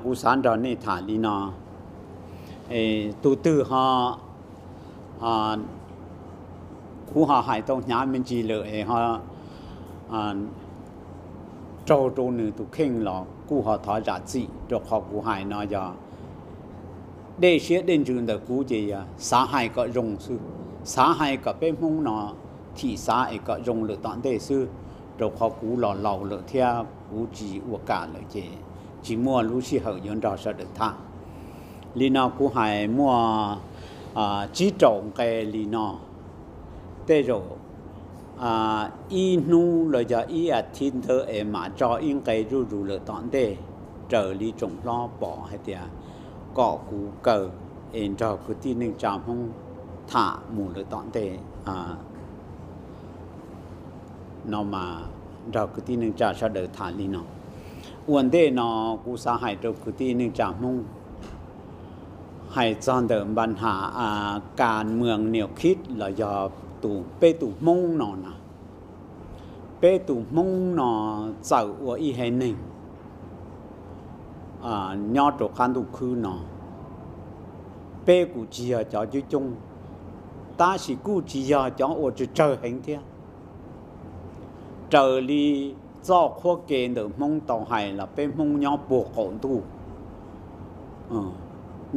Kuv xav nrog nej tham li no, tus twg ho, kuv ho hais tau hnyav me ntsis lawm es ho raug rau nws tus kheej los kuj ho thov zam txim, rau qhov kuv hais no yog dej siab dej ntsws ntawm kuv ces yog xav hais kom zoo xwb, xav hais kom peb Hmoob no thim xav es kom zoo lawm tom ntej xwb, rau qhov kuv los laus lawm thiab kuv tsis ua kam lawm ces tsis muaj lub sij hawm yuav nrog sawv daws tham. Li no kuv hais muaj tsib rau nqe li no, tej zaum ib hnub los yog ib as thiv ntawd es mam tso ib nqe zuj zus lawm tom ntej, raws li tsoom hlob pom hais tias kom kuv kaw es nrog kwv tij neej tsa Hmoob tham mus lawm tom ntej no mas nrog kwv tij neej tsa sawv daws tham li no. Ua ntej no kuv xav hais rau kwv tij neej tsa Hmoob, hais txog ntawm npa nham kas mws niam khib los yog tus peb tus Hmoob no na, peb tus Hmoob no txawm ua ib haiv neeg nyob rau qab ntuj khwb no, peb kuj tsis yog cov coob coob, tab sis kuj tsis yog cov uas tsawg tsawg heev thiab. Raws li txoj qhuab ke ntawm Hmoob tau hais los peb Hmoob nyob puag qaum ntuj,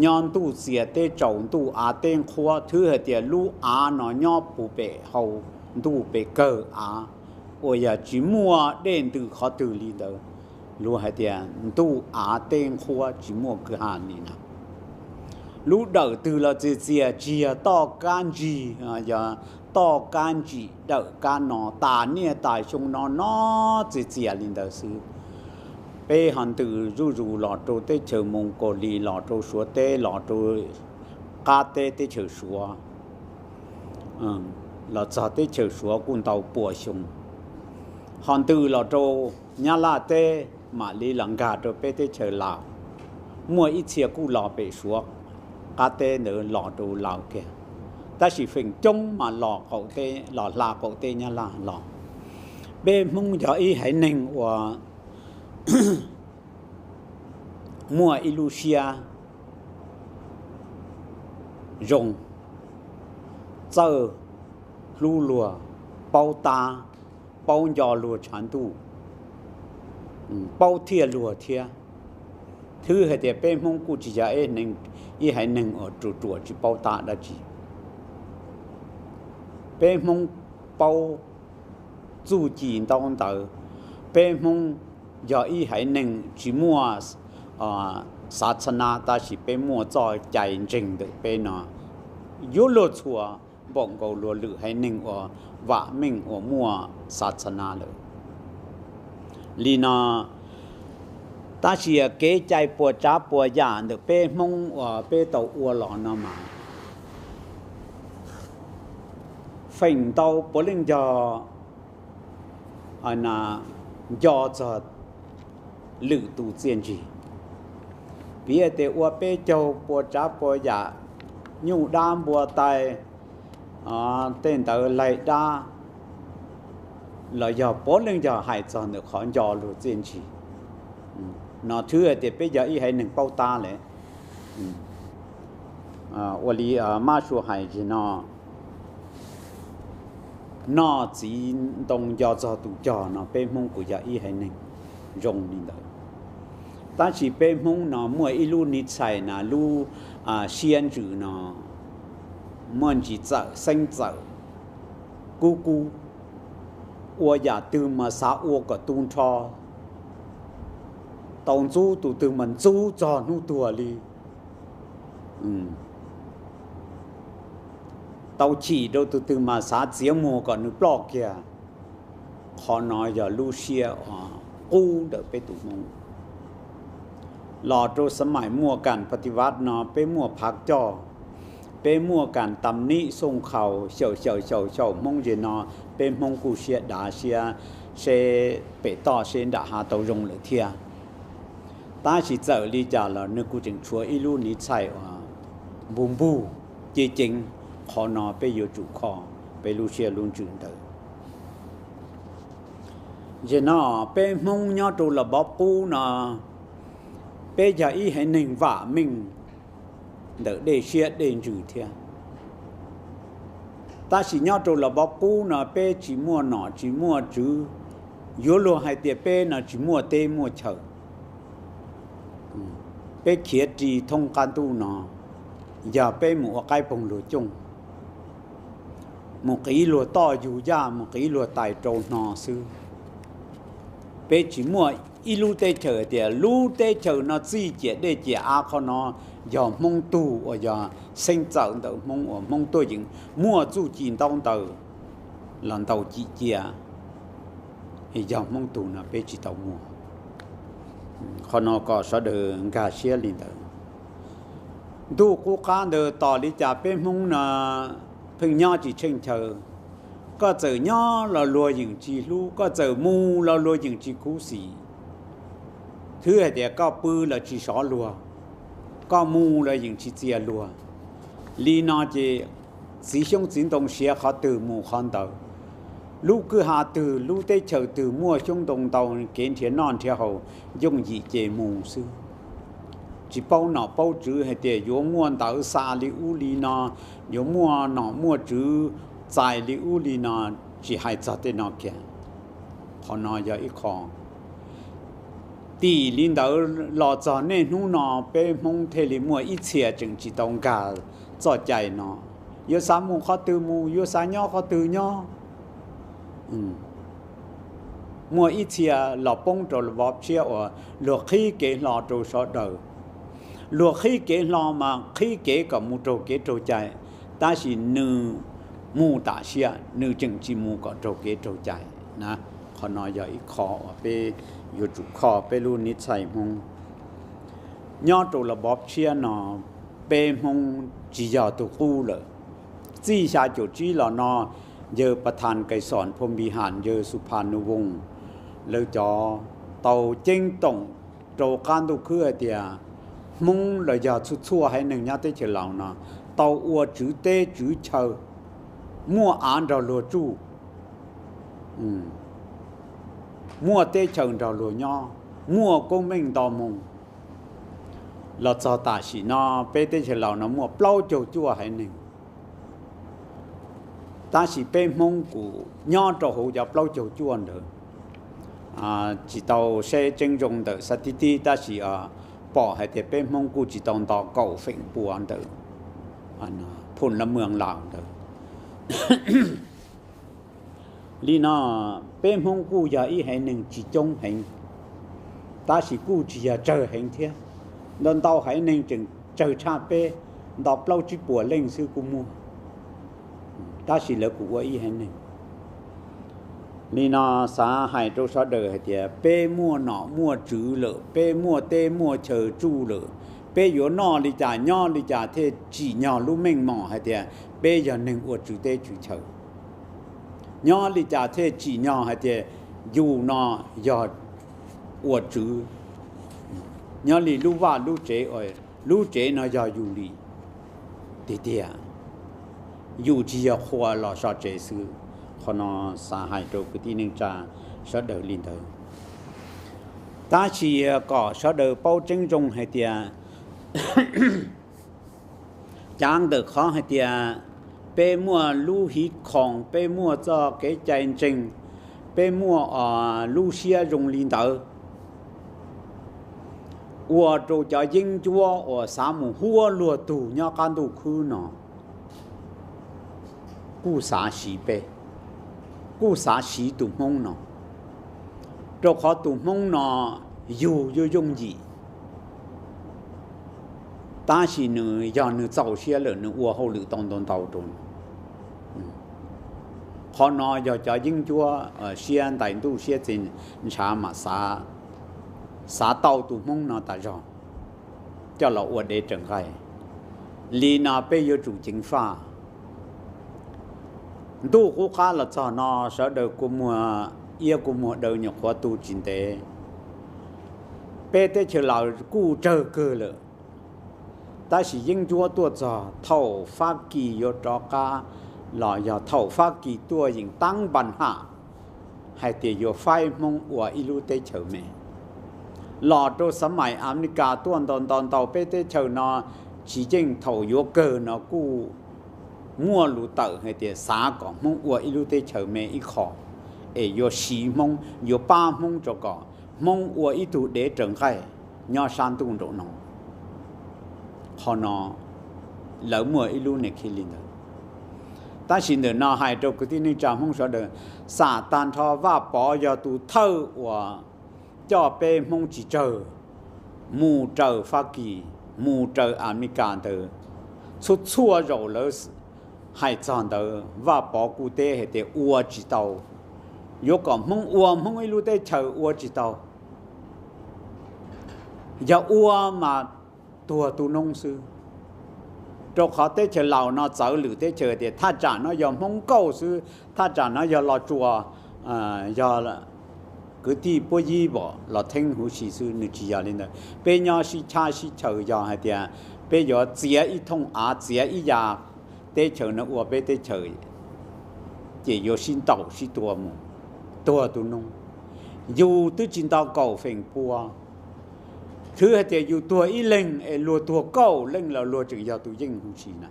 nyob ntuj txias teb tsaus, ntuj av teb nqhuab, thwb hais tias lub av no nyob puag pem hau ntuj pem kawg av, uas yog tsis muaj dej ntws qhov twg li ntawd. Luag hais tias ntuj av teb nqhuab tsis muaj kwj ha li na. Lub dawm twg los txias txias, tsis yog toj kab ntsig, yog toj kab ntsim dawm kab no, tas niaj tas xyoo no no txias txias li ntawd xwb. Peb ho ntws zuj zus los rau teb chaws Moos Kaus Lis, los rau Suav teb, los rau qab teb teb chaws Suav, los txog teb chaws Suav kuj ntau pua xyoo, ho ntws los rau Nyab Laj teb, mam li los nkag rau peb teb chaws Laus. Muaj ib txhia kuj los pem Suav qab teb ntawd los rau Laus kiag, tab sis feem coob mas los qaum teb, los hla qaum teb Nyab Laj los. Peb Hmoob yog ib haiv neeg uas muaj ib lub siab zoo, txawj hlub luag, paub tab, paub nco luag tshav ntuj, paub thiaj luag thiab. Thwb hais tias peb Hmoob kuj tsis yog ib haiv neeg uas ruam ruam tsis paub tab dab tsi. Peb Hmoob paub txuj ci ntaub ntawv. Peb Hmoob yog ib haiv neeg tsis muaj xav txha na, tab sis peb muaj txoj cai ntseeg ntawm peb no yuav luag txhua npaum nkaus luag lwm haiv neeg uas vam meej uas muaj xav txha na lawm. Li no, tab sis kev cai puas tsav puas yam ntawm peb Hmoob uas peb tau ua los no mas feem ntau puav leej yog nco txog lwm tus txiaj ntsig. Piv tias ua peb caug puas tsav puas yam, nyuj dab npua tai, tej ntawd laig dab, los yog puav leej yog hais txog ntawm qhov nco luag txiaj ntsig. No thwb hais tias peb yog ib haiv neeg paub tab lawm. Ua li Mab Sua hais tias no, noj txiv ntoo nco txog tus cog no, peb Hmoob kuj yog ib haiv neeg zoo li ntawd. Tab sis peb Hmoob no muaj ib lub niv txhais na, lub siab ntsws no muaj ntsis txawm xeeb txawm kub kub, ua yam twg mas xav ua kom tu nrho, tau ntxub tus twg mas ntxub txog hnub tuag li, tau chim rau tus twg mas xav txiav muag kom nws ploj kiag. Qhov no yog lub siab qub ntawm peb tus Hmoob. Los rau xab maim muaj kam pati vat no peb muaj phav coj, peb muaj kam tam nib xooj khaus xyaum xyaum xyaum xyaum Hmoob zem no, peb Hmoob kuj siab dav siab seb pem toj seb nram hav tau zoo lawm thiab. Tab sis txawm li cas los nws kuj tseem tshuav ib lub niv txhais uas npug npug ceev ceev, qhov no peb yuav tsum kho peb lub siab lub ntsws ntawd. Zem no peb Hmoob nyob rau los npov qub no, Peb yog ib haiv neeg vam meej ntawm dej siab dej ntsws thiab. Tab sis nyob rau los vov qub no peb tsis muaj nom tsis muaj tswv, yuav luag hais tias peb no tsis muaj teb muaj chaw. Peb khiav ris thoob qab ntuj no yog peb mus ua qaib poog luag cooj, mus qiv luag toj yug yaj, mus qiv luag tais rau hno xwb. Peb tsis muaj ib lub teb chaws tias lub teb chaws no txij ciam dej ciam av qhov no yog Hmoob tug uas yog xeeb txawm ntawm Hmoob uas Hmoob tuaj yeem muaj txuj ci ntaub ntawv los ntaus cim cia, yog Hmoob tug no peb tsis tau muaj. Qhov no kom sawv daws nkag siab li ntawd. Ntuj qub qab ntawd tos li cas peb Hmoob no pheej nyob tsis tsheej chaw. Koj txawm nyob los luag yeem tsis hlub, koj txawm mus los luag yeem tsis khuv xim. Twb hais tias koj pw los tsis sov luag, koj mus los yeem tsis txia luag. Li no ces txiv xyoob txiv ntoo siav qhov twg mus qhov ntawd. Lub kwj ha twg lub teb chaws twg muaj xyoob ntoo ntau, kev nrhiav noj nrhiav haus yooj yim ces mus xwb. Tsis paub nom paub tswv hais tias yuav muaj ntawv xa li ub li no, yuav muaj nom muaj tswv txais li ub li no, tsis hais txog tej no kiag. Qhov no yog ib qho. Tim li ntawd los txog niaj hnub no peb Hmoob thiaj li muaj ib txhia tseem tsis tau nkag txoj cai no. Yuav xav mus qhov twg mus, yuav xav nyob qhov twg nyob. Muaj ib txhia los poob rau vov tshiab uas luag qhib kev hlo rau sawv daws. Luag qhib kev hlo mas qhib kev kom mus raug kev raug cai, tab sis nws mus tam sia, nws tseem tsis mus kom raug kev raug cai na. Qhov no yog ib qho uas peb yuav tsum kho peb lub niv txhais Hmoob. Nyob rau los vov tshiab no, peb Hmoob tsis yog tus qub lawm. Txij xya caum tsib los no, yawg Pas Thas Kais Xom Phoo Npis Has, yawg Xus Phas Nus Voos, lawv cov tau ceeb toom rau qab ntuj khwb hais tias Hmoob los yog txhua txhua haiv neeg nyob teb chaws Laus no tau ua tswv teb tswv chaw, muaj av nrog luag tsuj, muaj teb chaws nrog luag nyob, muaj koob meej nto moo. Los txog tam sim no peb teb chaws Laus no muaj plaub caug cuaj haiv neeg. Tab sis peb Hmoob kuj nyob rau hauv cov plaub caug cuaj ntawd. Tsis tau saib tseeb zoo ntawm xav tib tib, tab sis pom hais tias peb Hmoob kuj tsis tau nto kaum feem pua ntawm phoo la muas Laus ntawd. Li no, peb Hmoob kuj yog ib haiv neeg tsis coob heev, tab sis kuj tsis yog tsawg heev thiab. Ntau ntau haiv neeg tseem tsawg tshaj peb, nto plaub tsib puas leej xwb kuj muaj, tab sis lawv kuj ua ib haiv neeg. Li no xav hais rau sawv daws hais tias peb muaj nom muaj tswv lawm, peb muaj teb muaj chaw tsuj lawm, peb yuav noj li cas nyob li cas thiaj tsim nyog lub meej mom hais tias peb yog neeg ua tswv teb tswv chaw. Nyob li cas thiaj tsim nyog hais tias yus no yog ua tswv, nyob li lub vaj lub tsev, lub tsev no yog yus li tiag tiag, yus tsis yog qhua los so tsev xwb. Qhov no xav hais rau kwv tij neej tsa sawv daws li ntawd. Tab sis kom sawv daws paub tseeb zoo hais tias, cav ntawm qhov hais tias peb muaj lub hiv khoom, peb muaj txoj kev cai ntseeg, peb muaj lub siab zoo li ntawd, ua rau cov yeeb ncuab uas xav mus huab luag tug nyob qab ntuj khwb no kuj xav siv peb, kuj xav siv tus Hmoob no, rau qhov tus Hmoob no yug yuav yooj yim, tab sis nws yog nws txaus siab lawm nws ua hauj lwm tau ntau ntau rau. Qhov no yog cov yeeb ncuab siab ntais ntuj siab txi ntshav mas xav tau tus Hmoob no tas zog coj los ua dev raws nqaij. Li no peb yuav tsum ceev faj. Ntuj qub qab los txog no sawv daws kua muag iab kua muag daw nyuam qhuav tu tsis ntev. Peb teb chaws Laus kuj tsawg kawg lawm, tab sis yeeb ncuab tuaj txog thaum Fab Kis yuav rov qab los yog thaum Fab Kis tuaj yeem tab npas ham hais tias yuav faib Hmoob ua ib lub teb chaws me, los rau xab mais Amelikas tuaj ntau ntau ntau peb teb chaws no, tsis yeej thaum yuav kawg no kuj muaj lus tawm hais tias xav kom Hmoob ua ib lub teb chaws me ib qho, es yuav siv Hmoob, yuav pab Hmoob rau kom Hmoob ua ib tug dev raws nqaij nyob sab ntuj nraum no. Qhov no lawv muaj ib lub ne khi li ntawd. Tab sis ntawm no hais rau kwv tij neej tsa Hmoob sawv daws, xam tag nrho Vaj Pov yog tus thawj uas coj peb Hmoob tsis tsawg mus raws Fab Kis, mus raws Amelikas ntawd. Txhua txhua zaus lawv hais txog ntawd Vaj Pov kuj teb hais tias ua tsis tau. Yuav kom Hmoob ua Hmoob ib lub teb chaws ua tsis tau. Yog ua mas tuag tu noob xwb. Rau qhov teb chaws Laus no txawv lwm teb chaws tias thaj tsam no yog Hmoob nkauj xwb, thaj tsam no yog Los Tsuas, yog kwv tij puab yib pom los theeb huv si xwb, nws tsis yog li ntawd. Peb nyob sib chab sib chaws yog hais tias peb yuav txiav ib thooj av, txiav ib yam teb chaws no ua peb teb chaws, ces yuav sib ntaus sib tua mus, tuag tu noob. Yus twb tsis nto kaum feem pua, twb hais tias yus tuag ib leeg es luag tuag kaum leej los luag tseem yog tus yeej huv si na.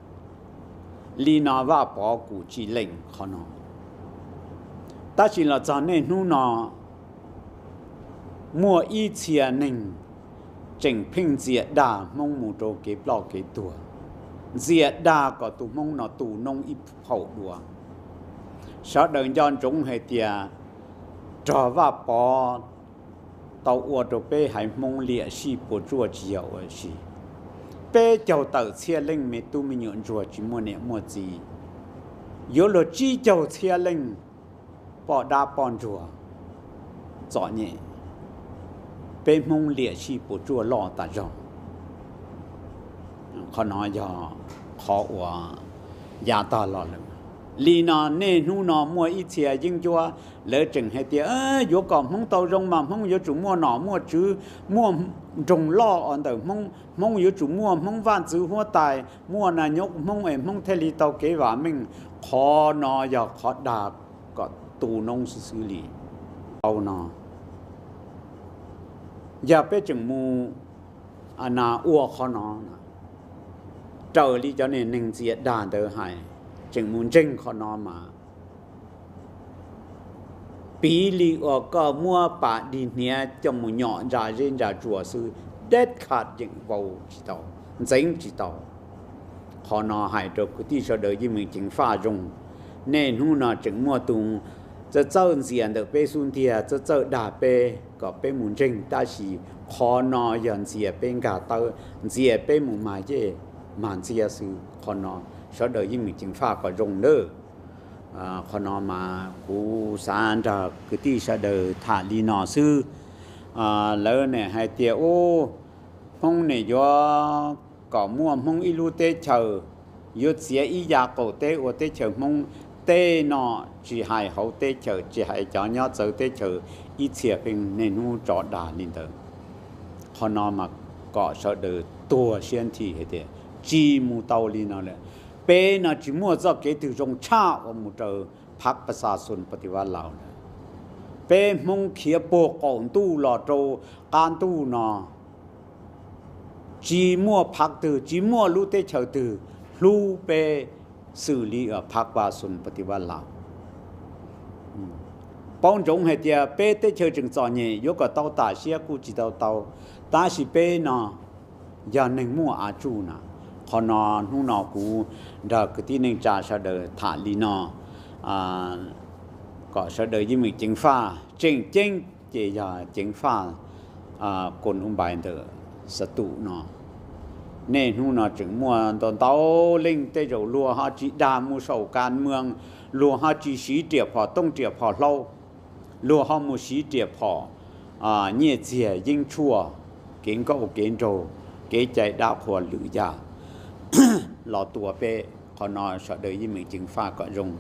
Li no Vaj Pov kuj tsis lees qhov no. Tab sis los txog niaj hnub no, muaj ib txhia neeg tseem pheej ntxias dag Hmoob mus rau kev ploj kev tuag, ntxias dag kom tus Hmoob no tu noob ib phaum dua. Sawv daws nco ntsoov hais tias rog Vaj Pov tau ua rau peb haiv Hmoob liam sij puas tsuaj tsis yog ua si. Peb caug tawm txhiab leej me tub me nyuam ntsuag tsis muaj niam muaj txiv, yuav luag tsib caug txhiab leej poj dab poj ntsuag txom nyem. Peb Hmoob liam sij puas tsuaj loj tas zog. Qhov no yog qhov uas yav tag los lawm. Li no niaj hnub no muaj ib txhia yeeb ncuab, lawv tseem hais tias yuav kom Hmoob tau zoo mas Hmoob yuav tsum muaj nom muaj tswv, muaj nroog loj os ntawm Hmoob, Hmoob yuav tsum muaj Hmoob vaj ntxwv huab tais, muaj nas nyob Hmoob es Hmoob thiaj li tau kev vam meej. Qhov no yog qhov dag kom tu noob xwb xwb li. Tau no, yog peb tseem mus ua qhov no, raws li cov niag neeg ntxias dag ntawd hais, tseem mus ntseeg qhov no mas piv li uas koj muab pas dig hniav coj mus nyom ntsa zeb ntsa tsuas xwb, deb kham yeem vau tsis tau, ntxeev tsis tau. Qhov no hais rau kwv tij sawv daws yeej meem ceev faj zoo. Niaj hnub no tseem muaj tus txawj txawj ntxias ntawm peb xub ntiag, txawj txawj dag peb kom peb mus ntseeg, tab sis qhov no yog ntxias peb nkag tawb, ntxias peb mus mag yej mag ntxiab xwb. Qhov no sawv daws yeej meem ceev faj kom zoo nawb. Qhov no mas kuv xav nrog kwv tij sawv daws tham li no xwb. Lawv nim hais tias ub, Hmoob nim yuav kom muaj Hmoob ib lub teb chaws, yuav txiav ib yav qaum teb ua teb chaws Hmoob. Tej no tsis hais hauv teb chaws, tsis hais cov nyob txawv teb chaws, ib txhia pheej niaj hnub tso dag li ntawd. Qhov no mas kom sawv daws tuag siab nthi hais tias tsis mus tau li no lawm. Peb no tsis muaj txoj kev twg zoo tshaj uas mus raws phab pas xas xus pas tis vaj laus lawm. Peb Hmoob khiav puag qaum ntuj los rau qab ntuj no, tsis muaj phab twg, tsis muaj lub teb chaws twg hlub peb xws li phab pas xas xus pas tis vaj laus. Paub ntsoov hais tias peb teb chaws tseem txom nyem, yuav kom tau tam siab kuj tsis tau tau, tab sis peb no yog neeg muaj av tsuj na. Qhov no hnub no kuv nrog kwv tij neej tsa sawv daws tham li no, kom sawv daws yeej meem ceev faj. Tseem ceeb ces yog ceev faj koos ub npais ntawm xav tum no. Niaj hnub no tseem muaj ntau ntau leej, tej zaum luag ho tsis dag mus saum kas mwm, luag ho tsis siv riam phom tooj riam phom hlau, luag ho mus siv riam phom nyiaj txiag yeeb tshuaj, kev nkauj kev nraug, kev cai dab qhuas lwm yam los tua peb. Qhov no sawv daws yeej meem ceev faj kom zoo.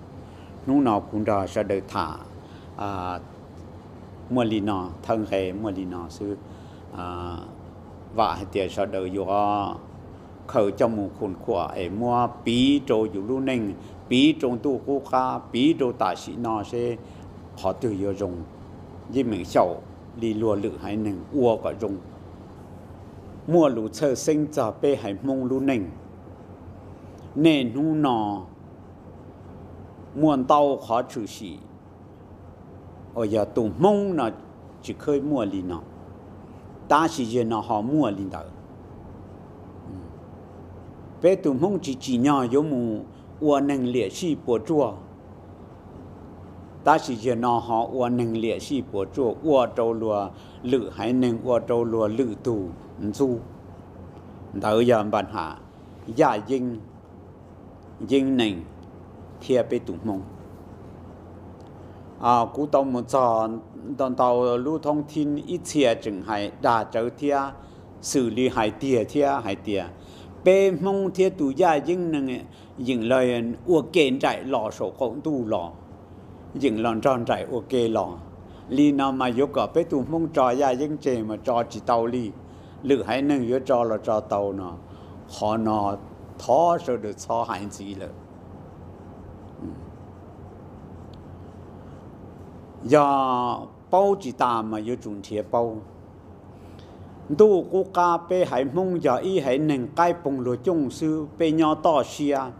Hnub no kuv nrog sawv daws tham muaj li no, thawj nqe muaj li no xwb. Vam hais tias sawv daws yuav khaws coj mus khum khuam es muab piv rau yus lub neej, piv rau ntuj qub qab, piv rau tam sim no seb qhov twg yuav zoo. Yeej meem xyaum li luag lwm haiv neeg ua kom zoo. Muaj lus txhawj xeeb txog peb haiv Hmoob lub neej. Niaj hnub no muaj ntau qhov tshwm sim uas yog tus Hmoob no tsis khawb muaj li no, tab sis yog no ho muaj li ntawd. Peb tus Hmoob tsis tsim nyog yuav mus ua neeg liam sij puas tsuaj, tab sis yog no ho ua neeg liam sij puas tsuaj, ua rau luag lwm haiv neeg, ua rau luag lwm tug ntxub. Ntawd yog npa ham yaj yeeb, yeeb nees thiab peb tus Hmoob. Kuv tau mus txog ntau ntau lub thoob thib, ib txhia tseem hais dag tsawv thiab, xws li hais tiag thiab hais tias peb Hmoob thiab tus yaj yeeb nees yeem los ua ke nraim los saum qaum ntuj los, yeem los nrog nraim ua ke los. Li no mas yuav kom peb tus Hmoob tso yaj yeeb tseg mas tso tsis tau li. Lwm haiv neeg yuav tso los tso tau no, qhov no thov sawv daws txhob hais ntxiv lawm. Yog paub tsis tas mas yuav tsum nrhiav paub. Ntuj qub qab peb haiv Hmoob yog ib haiv neeg qaib poog luag cooj xwb, peb nyob toj siab,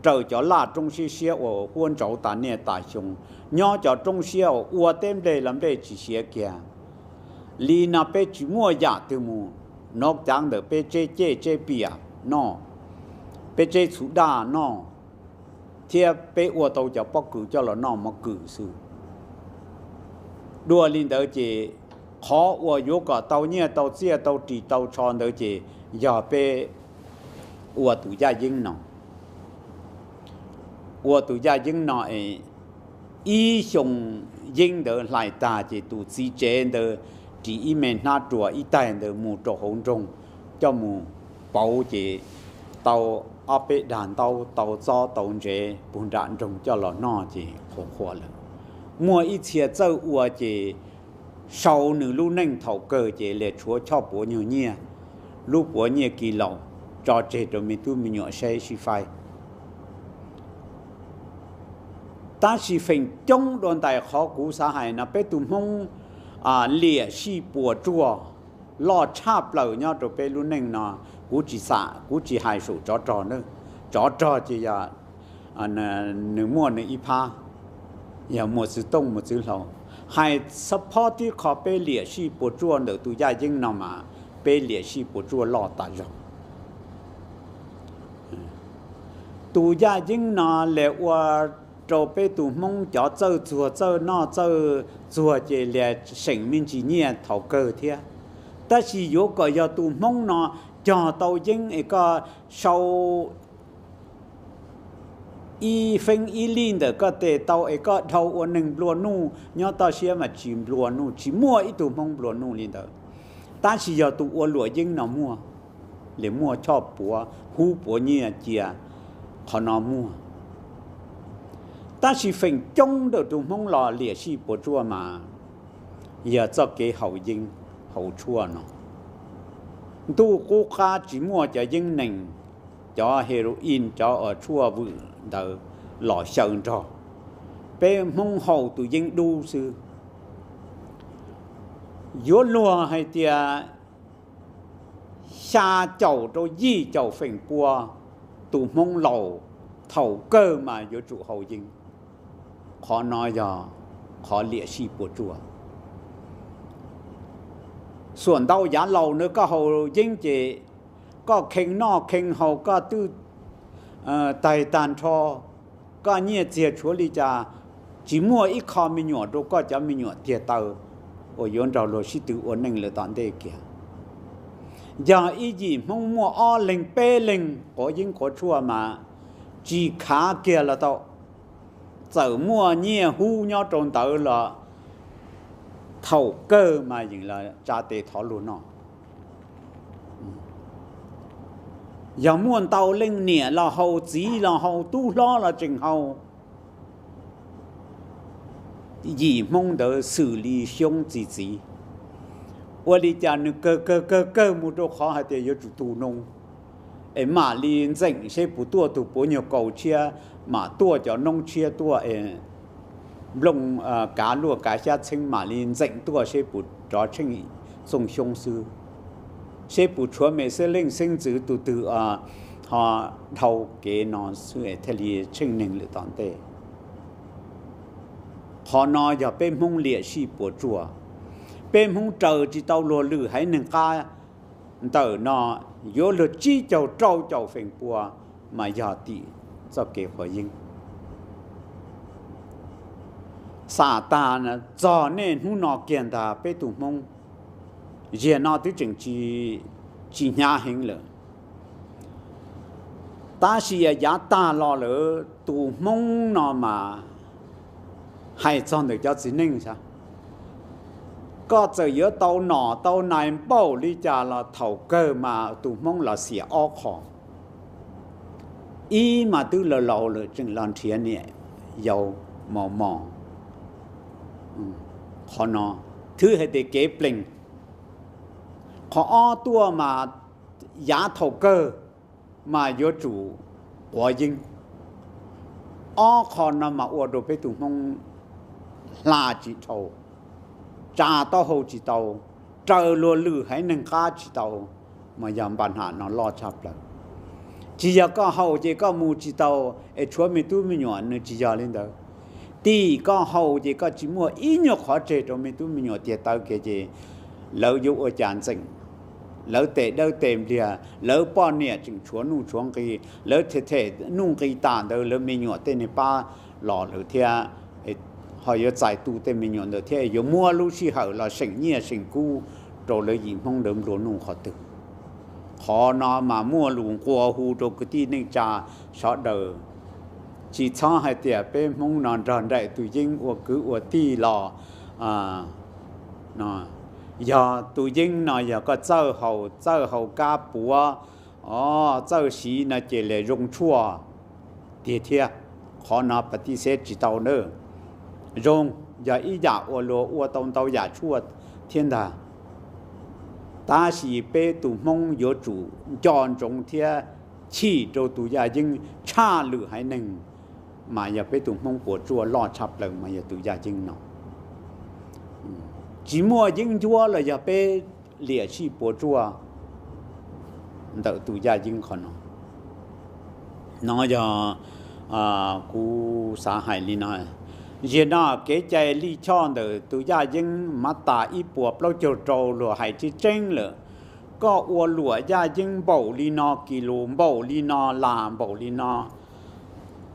raws cov laj roob siab siab uas huab ntsauv tas niaj tas xyoo, nyob cov roob siab uas ua teb nplej los nplej tsis siav kiag. Li no peb tsis muaj yam twg mus nov cav ntawm peb tseb ceg tseb piam noj, peb tseb txhuv daj noj, thiab peb ua tau cov pob kws coj los noj mov kws xwb. Dua li ntawd ces qhov uas yuav kom tau nyiaj tau txiaj tau ris tau tsho ntawd ces yog peb ua tus yaj yeeb no. Ua tus yaj yeeb no es ib xyoo yeeb ntawd hlais tag ces tus txiv tsev ntawd ris ib me hnab ruas ib taig ntawd mus rau hauv nroog coj mus pauv ces tau ob peb dag ntaub, tau txob tau ntsev puag nram nroog coj los noj ces qhuav qhuav lawm. Muaj ib txhia txawj ua ces sau nws lub neej thaum kawg ces lam tshuav choj puav nyuag nyiaj, lub puav nyiaj kis laus tso tseg rau me tub me nyuam saib sib faib. Tab sis feem coob dua ntais qhov kuv xav hais no peb tus Hmoob liam sij puas tsuaj loj tshaj plaws nyob rau peb lub neej no. Kuv tsis xam, kuv tsis hais saum tsov rog, tsov rog ces yog nws muaj nws ib phab, yog muaj txwv tooj muaj txwv hlau. Hais xab phob tib qho peb liam sij puas tsuaj ntawm tus yaj yeeb no mas peb liam sij puas tsuaj loj tas zog. Tus yaj yeeb no lam ua rau peb tus Hmoob cov txawj txuag txawj noj txawj txuag ces lam seem me ntsis nyiaj thaum kawg thiab. Tab sis yuav kom yog tus Hmoob no cog tau yeeb es koj sau ib feeb ib lij ntawm koj tes tau es koj dhau ua neeg nplua nuj nyob toj siab mas tsis nplua nuj, tsis muaj ib tug Hmoob nplua nuj li ntawd. Tab sis yog tus ua luam yeeb no muaj, lam muaj choj puav hub puav nyiaj cia, qhov no muaj. Tab sis feem coob ntawm tus Hmoob los liam sij puas tsuaj mas yog txoj kev haus yeeb haus tshuaj no. Ntuj qub qab tsis muaj cov yeeb nees, cov heroin, cov tshuaj vwm ntawd los xyaw nrog, peb Hmoob haus tus yeeb dub xwb. Yuav luag hais tias xya caum rau yim caum feem pua tus Hmoob laus thaum kawg mas yuav tsum haus yeeb. Qhov no yog qhov liam sij puas tsuaj. Xuam ntau yav laus na koj haus yeeb ces koj khee noj khee haus koj twb taig tag nrho, koj nyiaj txiag tshuav li cas, tsis muaj ib qho me nyuam rau koj cov me nyuam tiag taw uas yuav nrog luag sib tw ua neej lawm tom ntej kiag. Yog ib yim Hmoob muaj ob leeg peb leeg quav yeeb quav tshuaj mas tsis khav kiag los tau, txawm muaj nyiaj hub nyob rau ntawd los thaum kawg mas yeej los tsa tes thov luag noj. Yog muaj ntau leej niam los haus, txiv los haus, tub hlob los tseem haus, yim Hmoob ntawd xws li xyoob txi txiv. Ua li cas nws kawg kawg kawg kawg mus rau qhov hais tias yuav tsum tu noob, es mam li ntxeem seb puas tuaj tug puav nyuag kaus tshiab, mam tuaj cov noob tshiab tuaj es nplooj kav luaj kav xyab txheeb mam li ntxeem tuaj seb puas rov tsheej txooj xyoob xwb. Seb puas tshuav mej xeeb leej xeeb ntxwv tus twg ho dhau kev no xwb thiaj li tsheej neeg lawm tom ntej. Qhov no yog peb Hmoob liam sij puas tsuaj. Peb Hmoob raws tsis tau luag lwm haiv neeg qab ntawm no yuav luag tsib caug rau caum feem pua mas yog tim txoj kev quav yeeb. Xam tag txog nej hnub no kiag ntag peb tug Hmoob, ziag no twb tseem tsis hnyav heev lawm. Tab sis yav tag los lawm tus Hmoob no mas hais txog ntawm cov txiv neej sav, koj txawm yuav tau nom tau nais npaum li cas los thaum kawg mas tus Hmoob los xiam ob qho. Ib mas twb laus laus lawm tseem los nrhiav niam yau mos mos. Qhov no twb hais tias kev plees. Qhov ob tuaj mas yav thaum kawg mas yuav tsum quav yeeb. Ob qho no mas ua rau peb tus Hmoob hla tsis dhau, tsa taub hau tsis tau, raws luag lwm haiv neeg qab tsis tau, mas yog npa nham no loj tshaj plaws. Tsis yog koj haus ces koj mus tsis tau es tshuav me tub me nyuam, nws tsis yog li ntawd. Tim koj haus ces koj tsis muaj ib nyuag qhov tseg rau me tub me nyuam tiag tawv kiag ces lawv yuav ua cas ntxeem. Lawv tes dawb tes npliag, lawv poj niam tseem tshuav nuj tshuav nqi, lawv them them nuj nqi tas ntawd lawv me nyuam tej niag pab los lawm thiab, ho yuav txais tu tej me nyuam ntawd thiab yuav muab lub sij hawm los seem nyiaj seem kub rau lawv yim Hmoob ntawd nplua nuj qhov twg. Qhov no mas muaj lus nqua hu rau kwv tij neej tsa sawv daws, tsis txhob hais tias peb Hmoob no nrog nraim tus yeeb ua kwv ua tij los yog tus yeeb no yog koj txawj haus, txawj haus kab puav, o, txawj siv no ces li zoo tshuaj tiag thiab. Qhov no pas tij xeb tsis tau na. Zoo, yog ib yam uas luag ua tau ntau yam tshuaj thiab ntag. Tab sis peb tus Hmoob yuav tsum nco ntsoov thiab chim rau tus yaj yeeb tshaj lwm haiv neeg, mas yog peb tus Hmoob puas tsuaj loj tshaj plaws mas yog tus yaj yeeb no. Tsis muaj yeeb ncuab los yog peb liam sij puas tsuaj ntawm tus yaj yeeb qhov no. No yog kuv xav hais li no. Ziag no kev cai lij choj ntawm tus yaj yeeb mas tas ib puas plaub caug rau luag hais tseeb tseeb lawm. Koj ua luam yaj yeeb npaum li no, kis lus npaum li no, las npaum li no,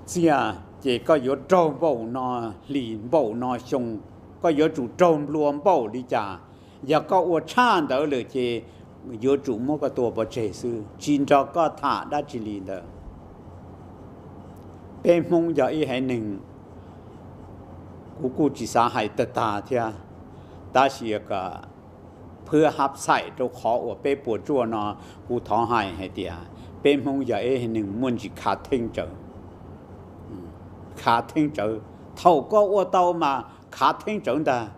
txiaj ces koj yuav raug npaum no hlis, npaum no xyoo, koj yuav tsum raug nplua npaum li cas. Yog koj ua tshaj ntawd lawm ces yuav tsum muab koj tua pov tseg xwb, tsis nrog koj tham dab tsi li ntawd. Peb Hmoob yog ib haiv neeg, kuv kuj tsis xav hais tag tag thiab, tab sis kom phwb hab xaim rau qhov uas peb puas tsuaj no, kuv thov hais hais tias peb Hmoob yog ib haiv neeg muaj ntsis khav theeb tsawv. Khav theeb tsawv, thaum koj ua tau mas khav theeb tsawv ntag.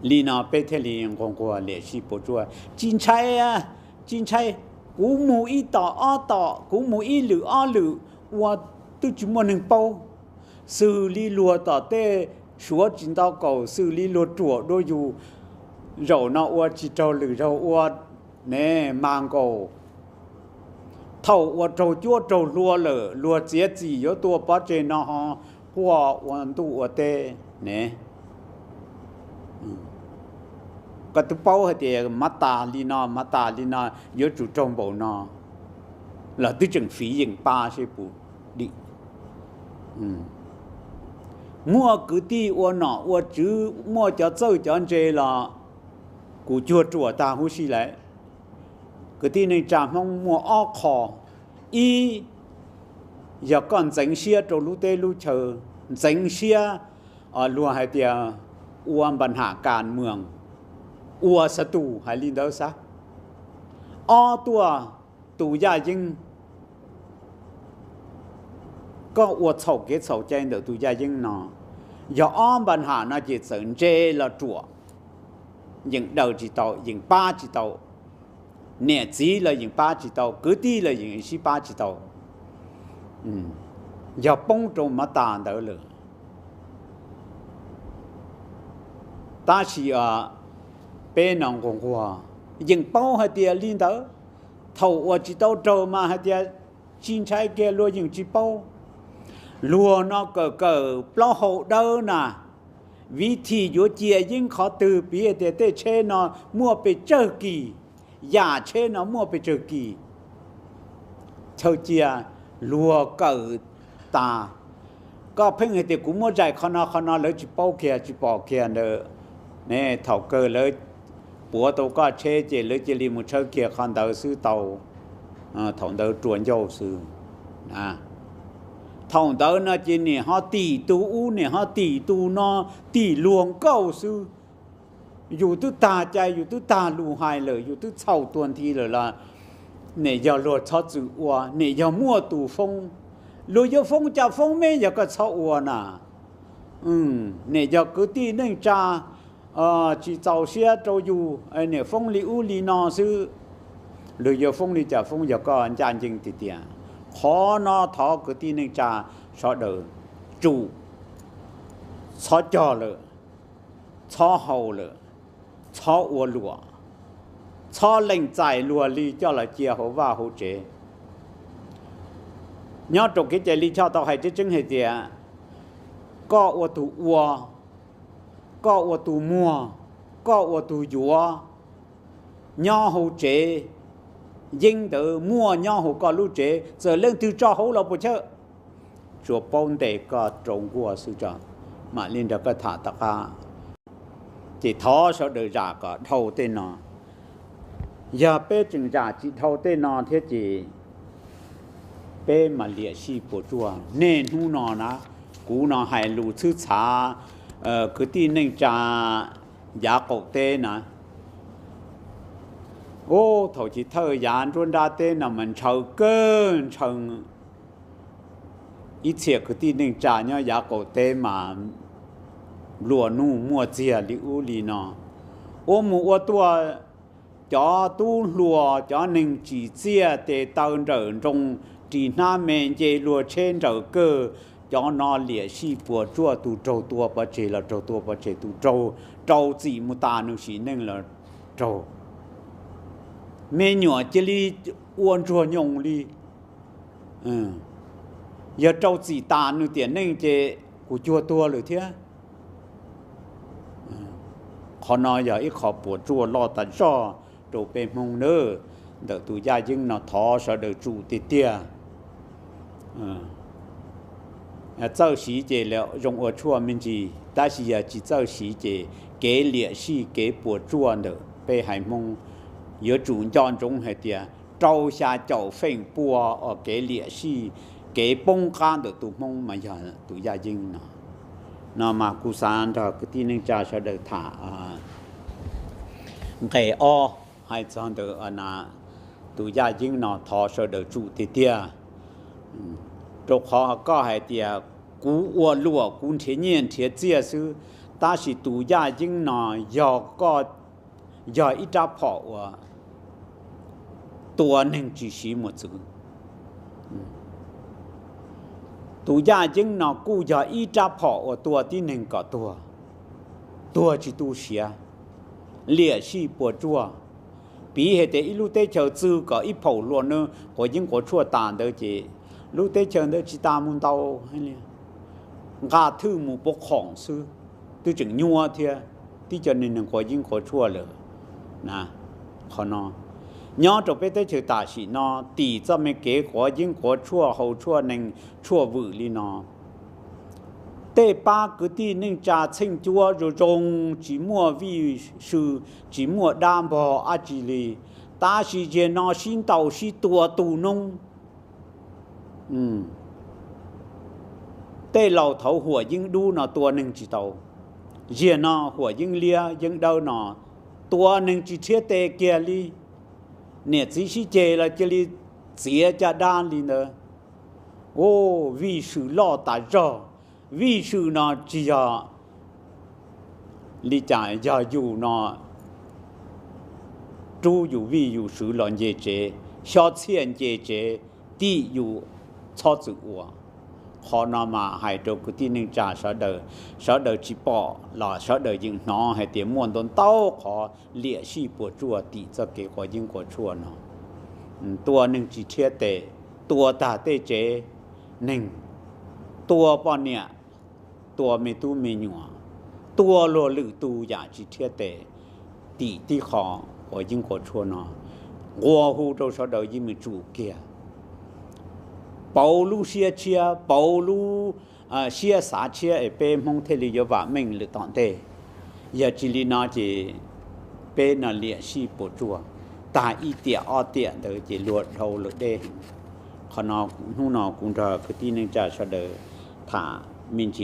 Li no peb thiaj li nquag nquag liam sij puas tsuaj. Tsis ntshai, tsis ntshai, kuv mus ib tom ob tom, kuv mus ib lwm ob lwm ua twb tsis muaj neeg paub. Xws li luag tom tej Suav tsis ntau kaum, xws li luag ruam dua yus, zaum no ua tsis raug lwm zaug ua, ne, mas nkaus. Thaum ua raug cuab raug hlua lawm luag txiav txim yuav tua pov tseg no ho quaj ua ntuj ua teb ne. Koj twb paub hais tias mas tas li no, mas tas li no, yuav tsum raug npaum no, los twb tseem fiv yeem pab seb puas dim. Muaj kwv tij ua nom ua tswv, muaj cov txawj cov ntse los kuv cuag ruam tag huv si lawm. Kwv tij neej tsa Hmoob muaj ob qho. Ib, yog koj ntxeev siab rau lub teb lub chaw, ntxeev siab, luag hais tias ua npa nham kas muas, ua xav tus hais li ntawd xav. Ob tuaj, tus yaj yeeb, koj ua txhaum kev txhaum cai ntawm tus yaj yeeb no, yog ob npa nham no ces txawm ntse los ruam, yeem daws tsis tau, yeem pab tsis tau. Niam txiv los yeem pab tsis tau, kwv tij los yeem sib pab tsis tau. Yog poob rau mas tas ntawd lawm. Tab sis peb no nquag nquag yeej paub hais tias li ntawd. Thaum uas tsis tau raug mas hais tias tsis ntshai kiag, luag yeej tsis paub. Luag no kawm kawm plaub hau dawb na, viv thim yuav cia yeeb qhov twg, piv tias tej tsheb no muaj pes tsawg kis, yam tsheb no muaj pes tsawg kis, chaw cia luag kawm tas. Koj pheej hais tias kuv muab zais qhov no qhov no, lawv tsis paub kiag tsis pom kiag ntawd. Thaum kawg lawv puav tau koj tsheb ces lawv cia li mus tshawb kiag qhov ntawd xwb tau. Thaum ntawd rua ncauj xwb. Thaum ntawd no ces nim ho tim tus ub, nim ho tim tus no, tim luag nkauj xwb. Yus twb tag cai, yus twb tag lus hais lawm, yus twb txhaum tuag nthi lawm los nim yog luag txhob txwm ua, nim yog muaj tus foob. Luag yuav foob cas foob, meb yog koj txhob ua na. Nim yog kwv tij neej tsa tsis txaus siab rau yus, nim foob li ub li no xwb. Luag yuav foob li cas foob, yog koj ncaj ncees tiag tiag. Qhov no thov kwv tij neej tsa sawv daws tsum, txhob cog lawm, txhob haus lawm, txhob ua luam, txhob lees txais luag li coj los cia hauv vaj hauv tsev. Nyob rau kev cai lij choj tau hais tseeb tseeb hais tias koj ua tus ua, koj ua tus muag, koj ua tus yuav, nyob hauv tsev, yeeb ntawd muaj nyob hauv koj lub tsev, txawm leej twg tso hauv los puas chawj, tsuas paub ntes koj rau nkuaj xwb tso, mam li nrog koj tham tom qab. Ces thov sawv daws zam kom dhau tej no. Yog peb tseem zam tsis dhau tej no thiab ces peb mas liam sij puas tsuaj. Niaj hnub no na, kuv no hais lus txhwb txhav kwv tij neej tsa yav qaum teb na. Ub, thaum chiv thawj yav nruab nrab teb no mas ntshaw kawg ntshaw. Ib txhia kwv tij neej tsa nyob yav qaum teb mas nplua nuj muaj txiag li ub li no. Ua mus ua tuaj, cov tub hluas cov neeg tsim txiaj tes taw nrawm nroos, ris hnab me nce luag tsheb nrawm kawg, cov no liam sij puas tsuaj, tus raug tua pov tseg los raug tua pov tseg, tus raug rau txim mus tas nws sim neej los raug. Me nyuam cia li ua ntsuag nyoos li. Yog rau txim tas nws tiam neej ces kuv cuag tuag lawm thiab. Qhov no yog ib qho puas tsuaj loj tas zog rau peb Hmoob nawb, ntawm tus yaj yeeb no thov sawv daws tsum tiag tiag. Txawj siv ces zoo ua tshuaj me ntsis, tab sis yog tsis txawj siv ces kev liam sij kev puas tsuaj ntawm peb haiv Hmoob yuav tsum nco ntsoov hais tias rau xya caum feem pua uas kev liam sij, kev poob qab ntawm tus Hmoob mas yog tus yaj yeeb no. No mas kuv xav nrog kwv tij neej tsa sawv daws tham nqe ob hais txog ntawm tus yaj yeeb no thov sawv daws tsum tiag tiag. Rau qhov koj hais tias kuv ua luam kuv nrhiav nyiaj nrhiav txiaj xwb, tab sis tus yaj yeeb no yog koj, yog ib rab phom uas tua neeg tsis siv mos txwv. Tus yaj yeeb no kuj yog ib rab phom uas tua tib neeg kom tuag, tuag tsis tu siav, liam sij puas tsuaj. Piv hais tias ib lub teb chaws txwv kom ib phaum hluas nws quav yeeb quav tshuaj tas ntawd ces lub teb chaws ntawd tsis tas mus ntau, nqa thwj mus puv khoom xwb, twb tseem nyuaj thiab, tib co neeg quav yeeb quav tshuaj lawm. Qhov no nyob rau peb teb chaws tam sim no tim txoj me kev quav yeeb quav tshuaj haus tshuaj nees tshuaj vwm li no. Tej pab kwv tij neej tsa txheej cuab zoo zoo, tsis muaj vij sw, tsis muaj dab npog dab tsi li, tab sis ziag no sib ntaus sib tua tu noob. Tej laus thaud huam yeeb dub no tua neeg tsis tau, ziag no huam yeeb liab yeeb dawb no tua neeg tsis rhiab tes kiag li. Niam txiv sib ceg los cia li txiav caj dab li ntawd. Ub, vij sw loj tas zog. Vij sw no tsis yog li cas, yog yus no rub yus vij yus sw los nce tsev, xyob txhiaj nce tsev, tim yus txhob txwm ua. Qhov no mas hais rau kwv tij neej tsa sawv daws, sawv daws tsis pom los sawv daws yeej hnov hais tias muaj ntau ntau qhov liam sij puas tsuaj tim txoj kev quav yeeb quav tshuaj no. Tua neeg tsis thiab tes, tua tag tej tsev neeg, tua poj niam, tua me tub me nyuam, tua luag lwm tus yam tsis thiab tes tim tib qho quav yeeb quav tshuaj no. Nqua hu rau sawv daws yeej meem tsum kiag, pauv lub siab tshiab, pauv lub siab xav tshiab es peb Hmoob thiaj li yuav vam meej lwm tom ntej. Yog tsis li no ces peb no liam sij puas tsuaj, tag ib tiam ob tiam ntawd ces luag dhau lawm deb. Qhov no hnub no kuv nrog kwv tij neej tsa sawv daws tham me ntsis.